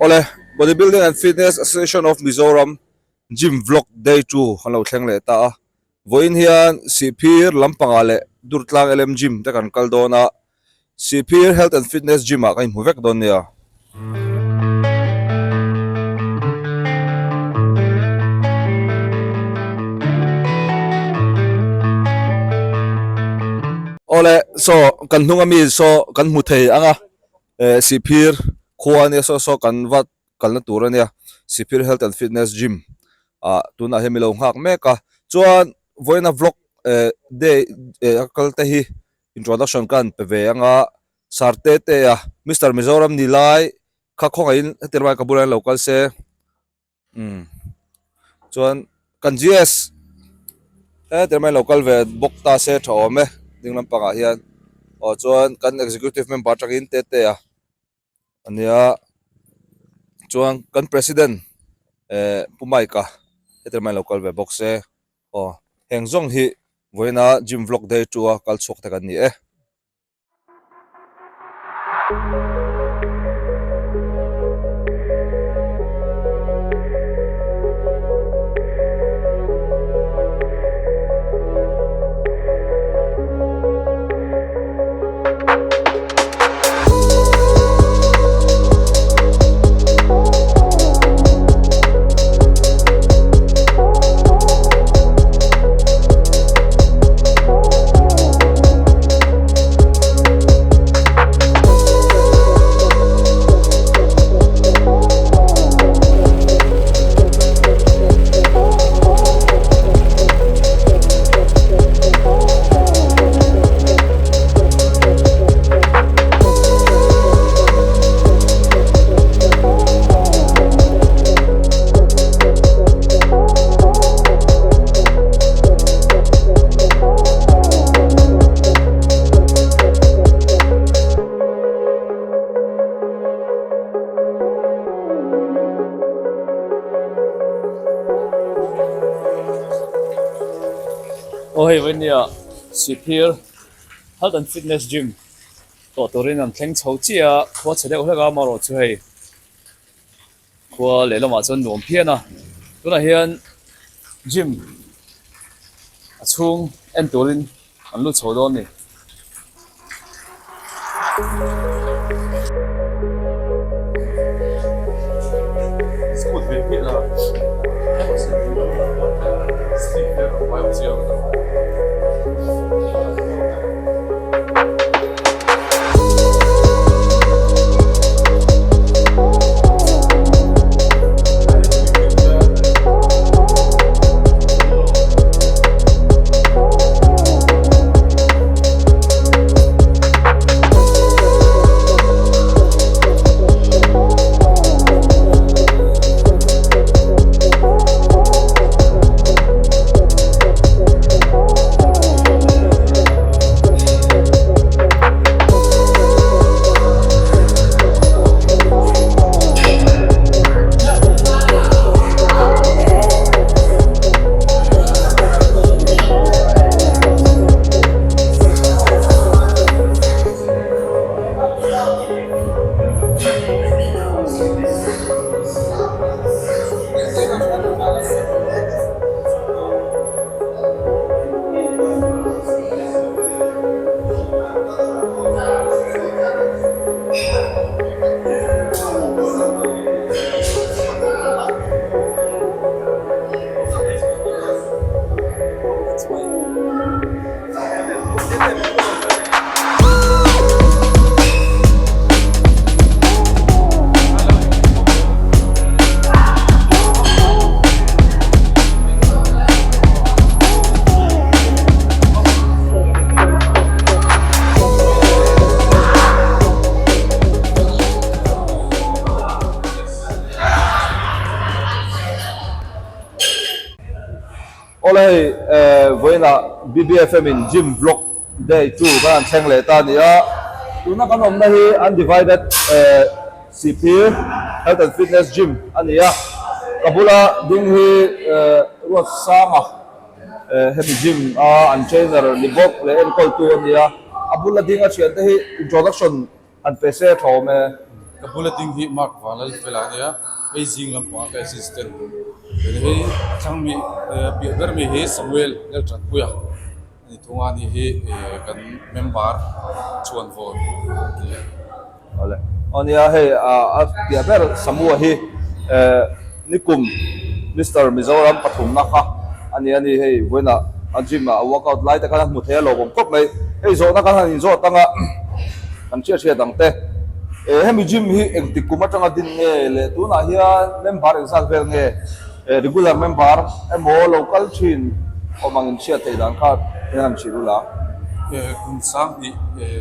Awle, Bodybuilding and Fitness Association of Mizoram Gym Vlog Day 2 kan lo thleng leh ta a. Vawiin hian Sihphir lampangah leh Durtlang LM Gym te kan kal dawn a, Sihphir Health and Fitness Gym ah kan inhmu vek dawn nia. Awle, saw kan hnung ami saw kan hmu thei ang a, eh Sihphir khua ania saw saw kan va kalna tur a nia Sihphir Health and Fitness Gym ah tunah hian milo nghak mek a chuan vawiina vlog eh day eh a kal te hi introduction ka han pe ve anga Sarte te a Mister Mizoram ni lai kha khawngaihin heti lamah ka bulah hian lo kal se umm chuan kan GS heti lamah hian lo kal ve bawk ta se tha awm e ding lampangah hian aw chuan kan executive member atangin tete a. A nia chuan kan president eh pu Mike a heti lamah hian lo kal ve bawk se aw heng zawng hi vawiina gym vlog day two a kal chhuak te kan ni e. Aw hei vawin-nia Sihphir Health and Fitness Gym tawh turin an thleng chho chiah a, khua chhe deuh hlek a amaherawh chu hei khua lehlamah chuan nuam phian a, tunah hian gym a chhung en turin an lut chho dawn a ni. Awle hei vawiinah BBFM in gym vlog day 2 kan han thleng leh ta a ni a, tuna kan awmna hi undivided Sihphir Health and Fitness Gym a ni a, ka bula ding hi Ruatsanga hemi gym a an trainer ni bawk leh enkawltu a ni a, a bula ding a thiante hi introduction han pe se a tha awm e. Ka bula ding hi Mark Vanlalfela a nia, hei zing lampangah ka assistant a ni. Hei a thlang mi a piah ber mi hi Samuel Laltanpuia a ni thung a, ani hi kan member chhuanvawn a ni a. Awle. Aw nia hei a piah ber Samua hi nikum Mister Mizoram pathumna kha a ni a ni hei vawiinah a gym ah a workout lai te khan a hmu thei a lawmawm khawp mai. Hei zawhna kan han inzawt anga kan hriat hriat ang te. Hemi gym hi engtik kum atanga din nge le tunah hian member engzat vel nge regular member emaw lo kal thin awm ang inhriat theih dan kha in han hrilh ula. Kum 20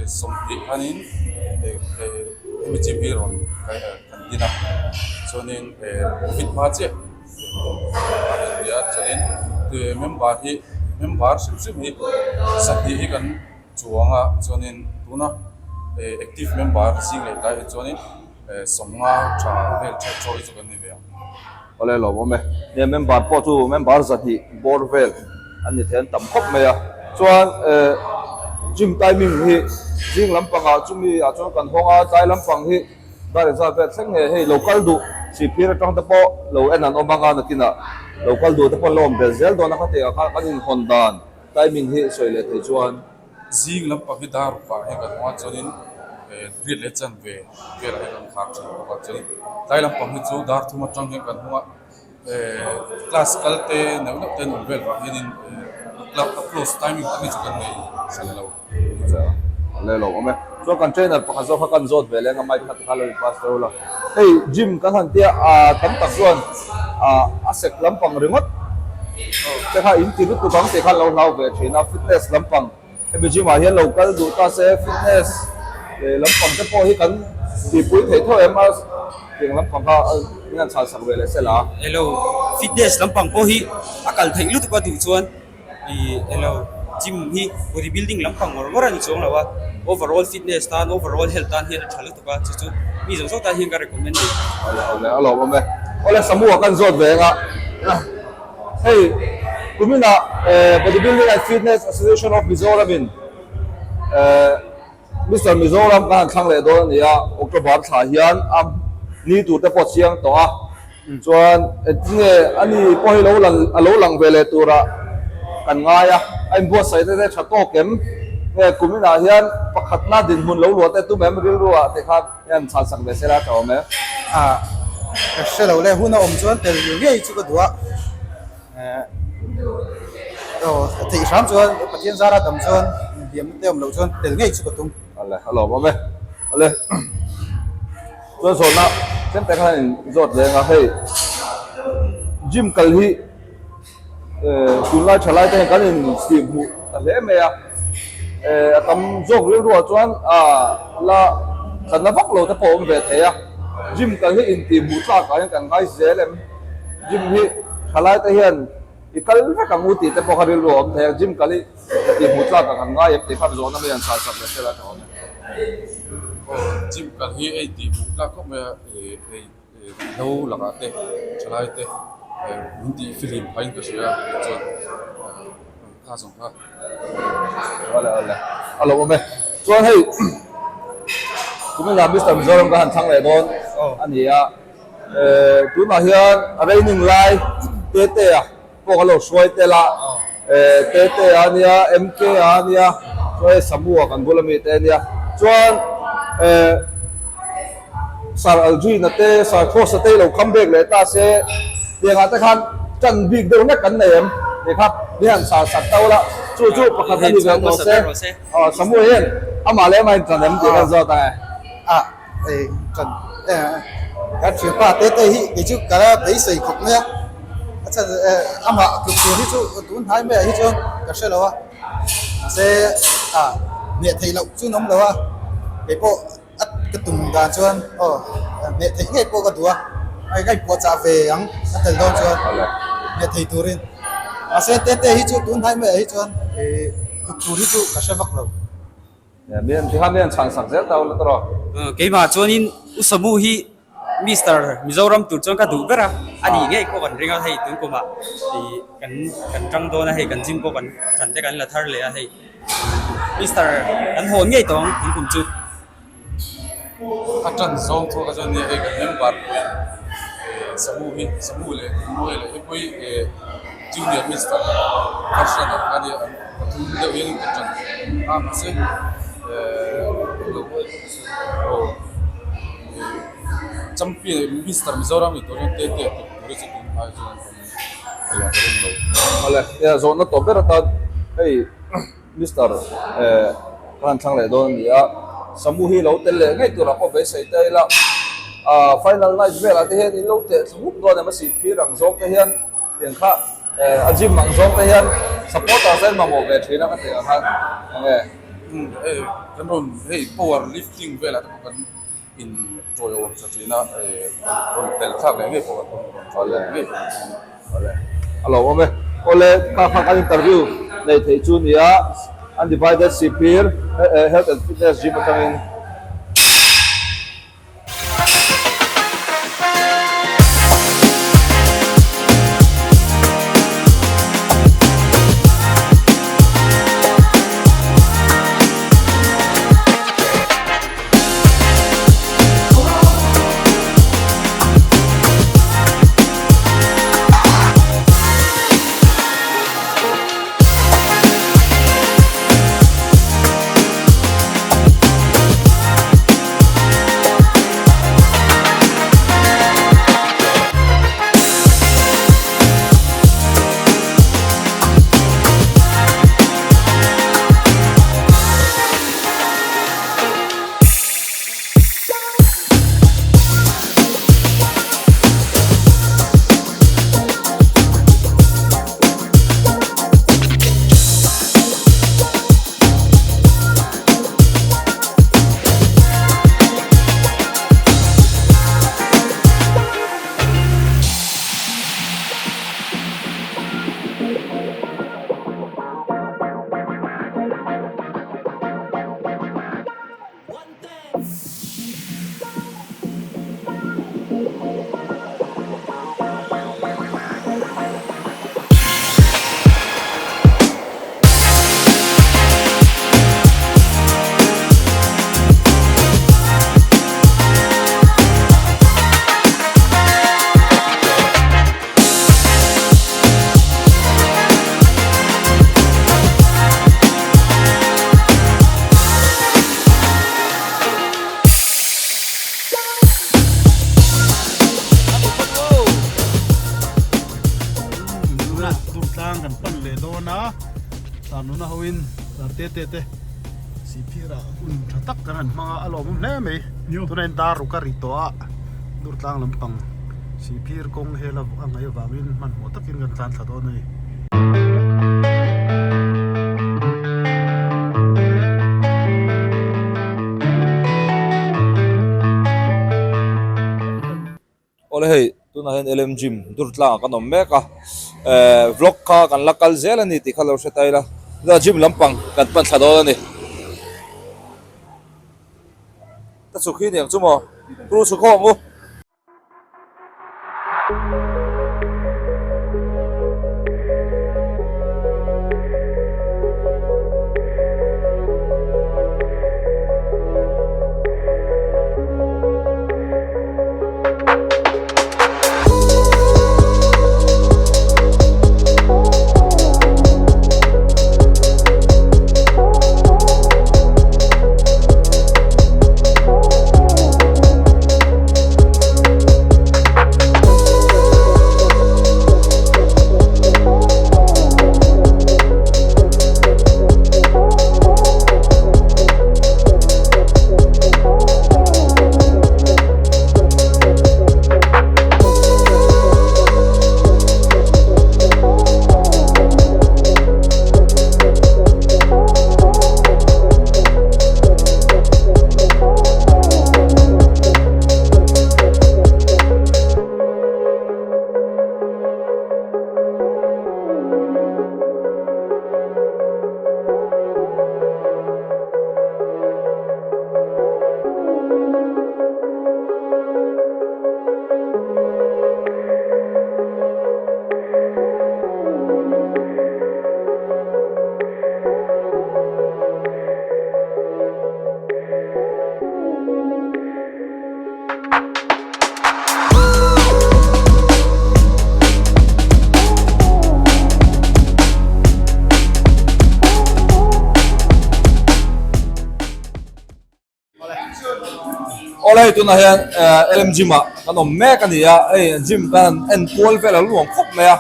20 khanin hemi gym hi rawn kan din a chuanin covid hma chiah a ni a chuanin member hi member hrim hrim hi 2 hi kan chuang a chuanin tuna active member zing leh tlai hi chuanin 50 tha vel ṭheuh ṭheuh hi chu kan ni ve ang. Awle lawm awm e. Nia member pawh chu member 200 bawr vel an ni thei an tam khawp mai a. Chuan eh gym timing hi zing lampangah chumi ah chuan kan hawng a, tlai lampang hi dar engzat vel thleng nge hei lo kal duh sihphir atang te pawh lo en an awm anga nakinah lo kal duh te pawh an lo awm bel zel dawn a khatiang ah khan kan inhawn dan timing hi sawi leh thei chuan Zing lampang hi dar rukah hian kan hawng a chuanin eh riat leh chanve velah hian kan khar thin bawk a chuanin tlai lampang hi chu dar thum atang hian kan hawng a eh class kal te neuh neuh te an awm vel vang hianin eh a close timing tak hi chu kan nei hran lo. A le lo awm e. Chuan kan trainer pakhat zawk kha kan zawt ve leng a mic kha tikha lo in pass deuh la. Hei gym kan han tia ah tam tak chuan ah a sek lampang ringawt te kha in ti lutuk ang tih kha an lo hlau ve thin a fitness lampang hemi gym ah hian lo kal duh ta se fitness lampang te pawh hi kan tihpui theih tho em a tiang lampang kha min han chhan sak ve leh sela. Hello fitness lampang pawh hi a kal theih lutuk a duh chuan Ih elo gym hi body building lampang ngawr ngawr a ni chuang lo a, overall fitness tan overall health tan hian a tha lutuk a, chu chu mi zawng zawng tan hian ka recommend a ni. Awle awle a lawm awm e. Awle Samu-a kan zawt ve anga hei kuminah body building and fitness association of Mizoram in Mister Mizoram kan han thlang leh dawn a ni a, October thla hian a ni tur te pawh chiang tawh a, chuan engtinge a ni pawh hi lo lang a lo lang ve leh turah kan ngai a, a inbuatsaih te te tha tawk em? Nge kum inah hian pakhatna dinhmun lo luah te tum em rilru ah te khan hian chhan sak ve se la tha awm e. Ah, ka hre lo le, hun a awm chuan tel ngei chu ka duh a. Aw theih hram chuan Pathian zara dam chuan inhliamna te awm loh chuan tel ngei chu ka tum. Ale a lawm awm e. Ale chuan zawhna tlem te khan in zawt leng a hei gym kal hi tunlai thalai te hian kan in tih hmuh ta hle mai a a tam zawk rilruah chuan la tlanna vak lo te pawh a awm ve thei a gym kal hi intih hmuh tlak ah hian kan ngai zel em. Gym hi thalai te hian i kal vek ang u tih te pawh kha rilru a awm thei a, gym kal hi tih hmuh tlak ang an ngai em tih kha zawhna mai an chhah sak leh tel a tha awm e. Aw gym kal hi ei tih hmuh tlak khawp mai a, hei hlo lakah te thalai te min tih fihlim phah in ka hria a chuan kha zawng kha. Awle awle a lo awm e. Chuan hei kuminah Mister Mizoram ka han thlang leh dawn a ni a. Tunah hian a raining lai Tetea pawh kan lo hruai tel a, Tetea a nia, MK-a a nia, chuan hei Samu-a kan bula mite a nia. Chuan Sir Aldrin-a te, Sir Kross-a te hi lo come back leh ta se, tiangah te khan ṭan bik deuh hlek kan nei em tih kha mi han sar sak ta ula, chu chu pakhat a ni ve tawh se. Samu-a hian amah leh amah in ṭan em tih kan zawt ang e. Hei kan kan thianpa te te hi kei chu ka la beisei khawp mai a, a chhan amah tluk tur hi chu tun hnai maiah hi chuan ka hre lo a, mahse ah hneh theih loh chu an awm lo a, kei pawh a ka tum dan chuan aw hneh theih ngei pawh ka duh a, hei ka inpuahchah ve ang a tel dawn chuan hneh thei turin, mahse te te hi chu tun hnai maiah hi chuan tluk tur hi chu ka hre vak lo. Mi an tiha mi an chhan sak zel ta ula tawrh. Keimah chuanin U Samu hi Mister Mizoram tur chuan ka duh ber a, a nih ngei pawh kan ring a, hei tun kumah ih kan kan tang dawn a, hei kan gym pawh kan than te kan la thar leh a, hei Mister kan hawn ngei tawh ang tun kum chu. A tan zawng thu kha chuan nia hei kan member pui Samu hi Samu leh Mawi leh hei pawh hi Junior Mister version ah khan an pathum deuh hian ka tan a mahse aw Champion Mister Mizoram ni tur hian te te tur hi chu tun hma hi chuan an awm a ka ring lo. Awle, zawhna tawp ber atan hei. Mister eh ka han thlang leh dawn a ni a, Samu hi lo tel leh ngei turah pawh beisei ta ila, ah final night velah te hian in lo teh thla huk dawn em a sih phir ang zawng te hian tiang kha eh a gym ang zawng te hian supporters te an mamawh ve thin a ka tih ang khan enge. Umm hei kan rawn hei power lifting velah te pawh kan in tawiawm tha thin a rawn tel thlak leh ngei pawh kan rawn tel leh ngei pawh kan tum a. Awle a lo awm e. Awle kha kha kan interview nei theih chu nia Undivided Sihphir Health and Fitness Gym atangin. Durtlang kan pan leh dawn a Tarnuna hoin te te te Sihphirah hun tha tak kan han hmang a a lawmawm hle mai tunah hian dar ruk a ri tawh a Durtlang lampang Sihphir kawng hel a ngaih avangin hmanhmawh takin kan tlan thla dawn a ni. Awle hei tunah hian LM gym dur tlangah kan awm mek a ehh vlog kha kan la kal zel a ni tih kha lo hre ta ila tunah gym lampang kan pan thla dawn a ni ka chhuk hi niang chu maw crew chhuk ho ang u. hei tunah hian LM gym ah kan awm mek a ni a, hei gym kan en kual vel a lo nuam khawp mai a,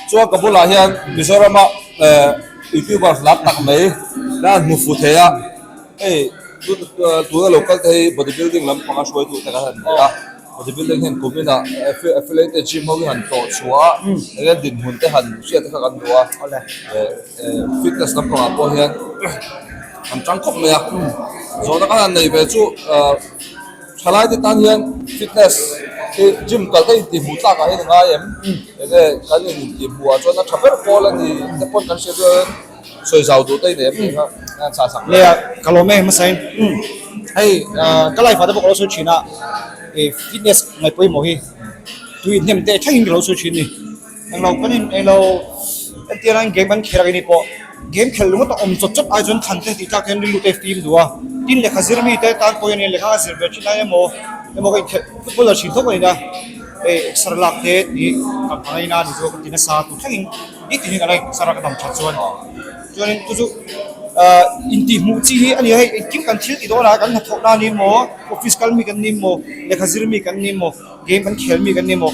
chuan ka bulah hian Mizorama youtuber lar tak mai la han hmu fu thei a, hei tuna lo kal te hi body building lampanga hruaitu te kan han ni a, body building hian kumin ah affiliated gym ho hi han tlawh chhuah a, enge dinhmun te han hriat te kha kan duh a, fitness lampangah pawh hian. An tang khawp mai a, zawhna khan an nei ve chu thalai te tan hian fitness hi gym kal te intihhmuh tlak ah hian a ngai em? Enge kan in intihhmuh ah chuan a tha ber pawl a ni te pawn kan hriat chuan sawi zau duh te i nei em tih kha an chah sak Nia ka lawm e hmasain hei ka life ah te pawh ka lo sawi thin a fitness ngaih pawimawh hi tui hnem te thlengin ka lo sawi thin a ni. Englo kan in englo entir ang game kan khelh anih pawh game khelh ringawt a awm chawt chawt ai chuan thlan te tih tlak hian rilru te fim duh a, tin lehkha zir mi te tan pawh hian lehkha a zir ve thin lai emaw emaw ka inkhelh footballer thin thawk a ni a, hei exer lak te tih ka ngaina a ni chu ka ti nasa tur thlengin nitin hi ka la exer a ka dam that chuan chuanin chu chu ah intihhmuh chi hi a ni a hei engkim kan thil ti dawn a kan hnathawh na a ni maw office kal mi kan ni maw lehkha zir mi kan ni maw game kan khel mi kan ni maw.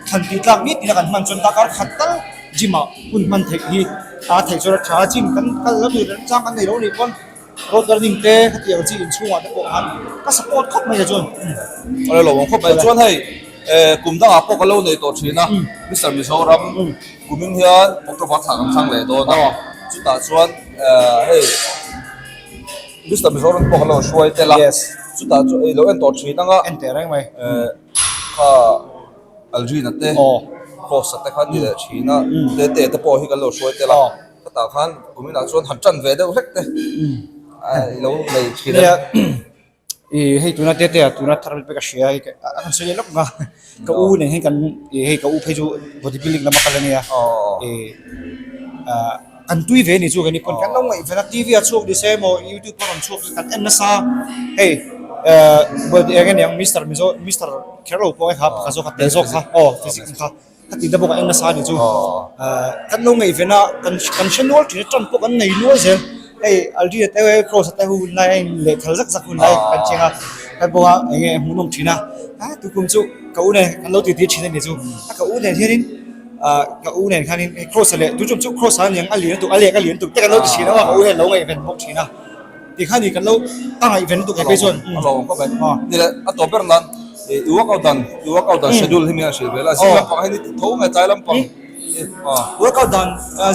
Thlan tih tlak ni tina kan hman chuan darkar khat tal gym ah hun hman theih hi a theih chuan a tha a, gym kan kal lo tur remchang kan nei lo nih pawn road running te khatiang ang chi inchhungah te pawh khan ka support khawp mai a chuan. Awle lo awm khawp mai chuan hei kum dangah pawh ka lo nei tawh thin a Mister Mizoram kumin hian October thla kan thlang leh dawn a chutah chuan hei Mister Mizoram pawh ka lo hruai tel a chutah chuan ei lo en tawh thin anga en teh reng mai. Kha Alrina te Cross-a te kha ni leh thin a, Tete te pawh hi kan lo hruai tel a, khatah khan kuminah chuan han tan ve deuh hlek te i lo nei thin a. Nia, i hei tuna Tete a tuna thar pek a hria hei a kan sawi leh lawk ang a, ka u nen hian kan i hei ka u phei chu body building lama kal a nia, i ah. Kan tui ve ni chu kan pawn kan lo ngaih vel a TV ah chhuak ni se emaw youtube a rawn chhuak chu kan en nasa hei eh eng nge niang mister mizo mister kher lo pawh kha pakhat zawk kha tel zawk kha aw physics ang kha ka tih na bawk a en nasa ni chu eh kan lo ngaih ven a kan kan hre nual thin a tan pawh kan nei nual zel hei Aldi te Cross te ho hun lai a in lehthal zak zak hun lai kan cheng a kan bawk a eng nge hmuhnawm thin a a tukum chu ka u nen kan lo titi thin a ni chu a ka u nen hianin. Ah ka u nen khanin hei cross leh tu chu cross a niang a lian lutuk a lek a lian lutuk te kan lo ti thin a ka u hian lo ngaihven bawk thin a tikhan ni kan lo ka ngaihven lutuk he phei chuan a lo awm khawp mai ni leh a tawp ber nan i workout dan i workout dan schedule hi min han hrilh ve la zing lampang hian i ti tho nge tlai lampang workout dan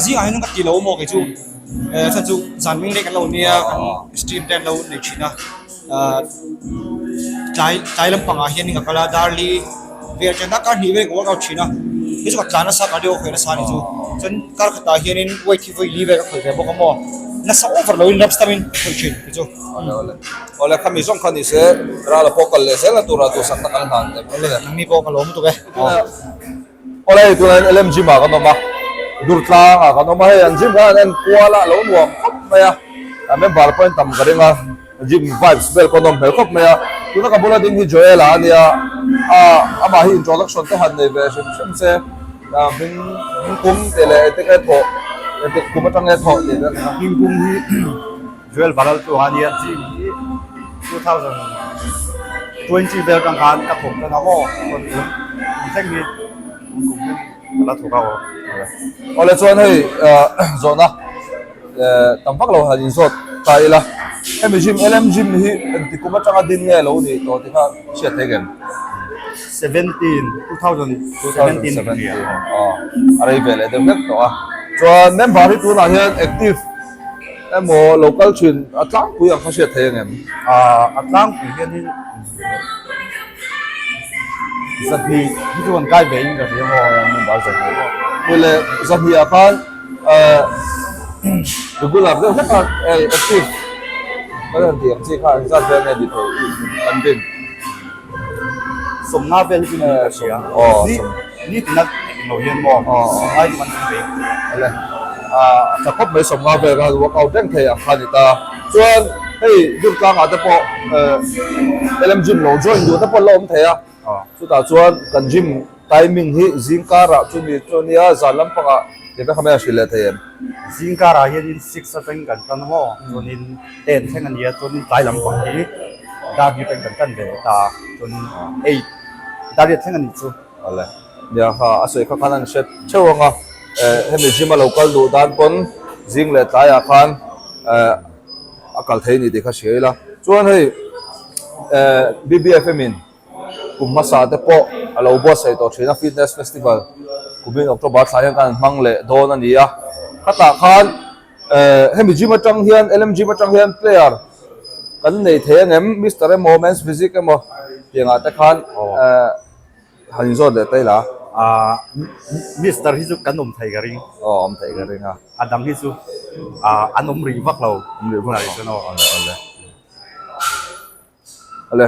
zingah hian ka ti lo maw kei chu eh chhan chu zan ming leh kan lo nia kan stream te an lo nei thin a. Ahh tlai tlai lampangah hianin ka kal a darli vel chen a kar hnih vel ka workout thin a hei chu ka tlan nasa cardio ka khawih nasa a ni chu chuan kar khatah hianin weight hi vawi li vel ka khawih ve bawk a maw nasa over loin reps tamin ka khawih thin ti chu. Awle awle awle khami zawng kha ni se rala pawh kal leh zel na tura duhsakna kan hlan leh awle nangni pawh ka lawm lutuk e. Awle hei tunah hian LM gym ah kan awm a Durtlang ah kan awm a hei an gym khan an en kual a a lo nuam khawp mai a a member pawhin tam ka ring a. Gym vibes vel pawh a nawm hmel khawp mai a, tuna ka bula ding hi Joel-a a nia, ah amah hi introduction te han nei ve hrim hrim se, ah hming hming kum tih leh engtik nge thawh engtik kum atang nge thawh tih te kha. Hming kum hi Joel Valaltu a nia, gym hi 2020 vel atang khan ka thawk tan a aw, chuan tun kum thleng hi tun kum thleng hi ka la thawk a aw. Awle chuan hei zawhna. Tam vak lo han inzawt ta ila, hemi gym LM gym hi engti kum atanga din nge lo nih tawh tih kha hriat theih em? 17, 2017 aw a rei ve leh deuh hlek tawh a. Chuan member hi tunah hian active emaw lo kal thin a tlangpui ang kha hriat theih ang em? A tlangpui hianin zahnih hi chu kan kai ve in ka hria maw member zahnih. Pui leh zahnih ah khan Regular deuh hlek a hei active kan han tih ang chi kha engzat vel nge ni thei kan rin. Sawmnga vel hi chu ni ka hria. Ni ni tina englo hian maw sawmnga hi chu kan ring ve. Awle a tha khawp mai sawmnga vel kha workout reng thei ang kha ni ta. Chuan hei Durtlangah te pawh LM gym lo join duh te pawh an la awm thei a. Chutah chuan kan gym timing hi zing karah chu ni chu ania zan lampangah tih vek kha mai a hrilh leh thei em? Zing karah hianin six atangin kan tan a maw chuanin ten thleng a nia chuanin tlai lampang hi. Dar hnih atangin kan tan ve ta a, chuanin eight dar riat thleng a nih chu. Awle, nia kha a sawi kha khan an hre theuh ang a, eh hemi gym a lo kal duh dan pawn zing leh tlaiah khan eh a kal thei a ni tih kha hria ila. Chuan hei eh BBFM in kum hmasa te pawh a lo buatsaih tawh thin a fitness festival kumin October thla hian khan an hmang leh dawn a ni a, khatah khan Eh hemi gym atang hian LM gym atang hian player kan nei thei ang em mister emaw men's physique emaw tiangah te khan eh han inzawt leh ta ila. Ah mister hi chu kan awm thei ka ring. Aw awm thei ka ring a. A dang hi chu ah an awm rih vak lo. Awm rih vak lo. Awle awle. Ale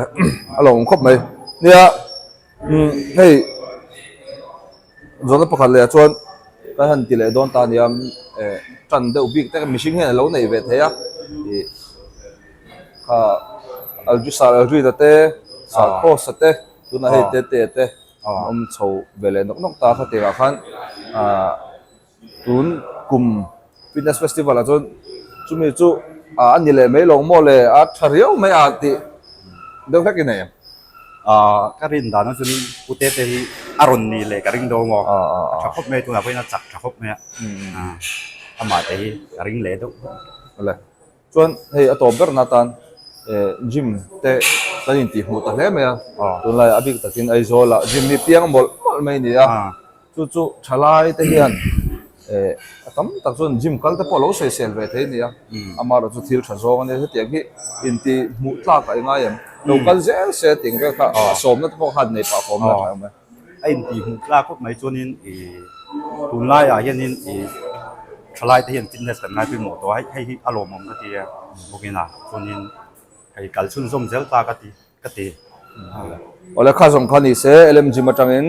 a lo awm khawp mai. Nia umm hei zawhna pakhat leh ah chuan kan han ti leh dawn ta nia eh tan deuh bik te mihring hian a lo nei ve thei a ih kha Aldrin Sir Aldrin a te Sir Kross a te tunah hei Tete te an awm chho ve leh nawk nawk ta kha tirah khan ah. Tun kum fitness festival ah chuan chumi chu a ni leh mai lo maw le a tha riau mai a tih deuh hlek i nei em? Ahh ka rin dan ah chuan pu tete hi a rawn ni leh ka ring dawn maw a tha khawp mai tunah pawhin a chak tha khawp mai a amah te hi ka ring leh deuh Awle chuan hei a tawp ber na tan eh gym te kan intih hmuh ta hle mai a tunlai a bik takin Aizawl ah gym hi piang mawlh mawlh mai a ni a. Chu chu thalai te hian eh a tam tak chuan gym kal te pawh lo sawisel ve thei a ni a, amaherawh chu thil tha zawng a nia hetiang hi inti hmuh tlak a i ngai em? Lo kal zel se tih ang vel kha a sawmna te pawh khan nei pah fawm la tha awm e. A inti hmuh tlak khawp mai chuanin ih tunlaiah hianin ih thalai te hian fitness kan ngai pawimawh tawh a, hei hi a lawmawm ka ti a bawkin a chuanin hei kal chhunzawm zel ta ka ti. Ka ti. Awle kha zawng kha ni se LM gym atangin.